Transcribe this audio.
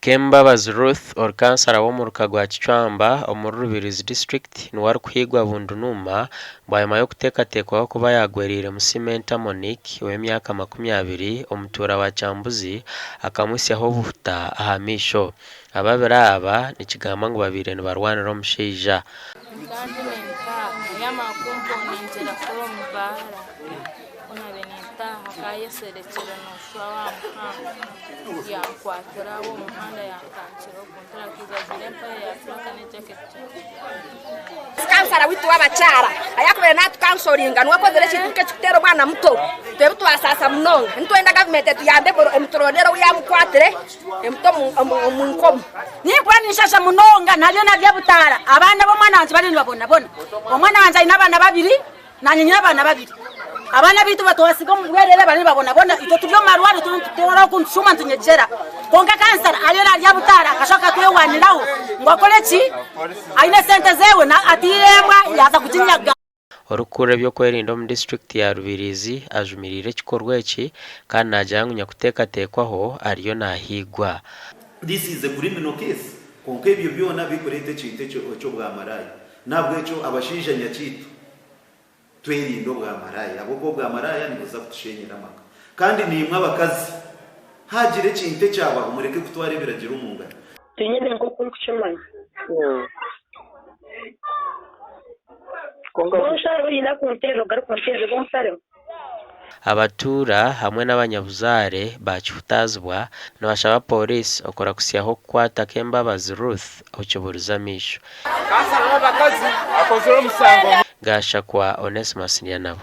Kembabazi Ruth ori kansara w'omuruka gwa Kicwamba omuri Rubirizi disiturikiti niwe arikuhiigwa Bundnuuma bwanyima y'okuteekateekwaho kuba yaagwereire Musiimenta Monique ow'emyaka 20 omutuura wa Kyambuzi akamuhitsyaho obuhuta aha maisho. Ababiri aba nikigambwa ngu babaire nibarwanira omushaija. Kandi nintaaha yaamara kumponengyera kuri omu baara ku naabaire nintaaha akaba ayeserekire nooshusha wa muhanda yankwatira aho omu muhanda yantangira okuntura akaija ajwaire empare ya puraka n'ejaketi. Kansara waitu w'abakyara ayakubaire natukansoringa niwe akozire ekintu nk'ekikuteera omwana muto twebwe twasaasa munonga nitwenda gavumenti etuyambe emuturondere ou yamukwatire emute omu nkomo. Nimpurira ninshasha munonga nariyo narya butaara abaana b'omwana wangye bariyo nibabonabona. Omwana wangye aine abaana babiri nanye nyine abaana babiri. Abaana baitu batwasiga omu bwerere bariyo nibabonabona itwe turi omu marwariro turiyo nitutoora oku nitushuma nitunyegyera. Kwonka kansara ariyo narya butaara akashuba akatwewaniraho ngu akore ki? Aine esente zewe atiire embwa yaaza kuginyaga. Orikukurira eby'okwerinda omu disiturikiti ya Rubirizi ajumiriire ekikorwa eki kandi naagira ngu nyakuteekateekwaho ariyo nahiigwa. This is a criminal case kwonka ebyo byona bikureeta ekintu eky'obwamaraaya. N'ahabw'ekyo abashaija nyakiitu twerinde obwamaraaya ahabw'okuba obwamaraaya nibuza kutushenyera amaka. Kandi naimwe abakazi haagira ekintu ekyabaho mureke kutwara ebiragiro omu ngaro. Tinyine nk'oku orikukimanya. Kwonka Omushare oine akunteerera ogaruke onteerere omushareho. Abatuura hamwe n'abanyabuzaare ba Kihutaazibwa nibashaba Pooriisi okurakusyaho kukwata Kembabazi Ruth okiburize amaisho. Kansara w'abakazi akozire omusango. Gashakwa Onesmus Nyanabo.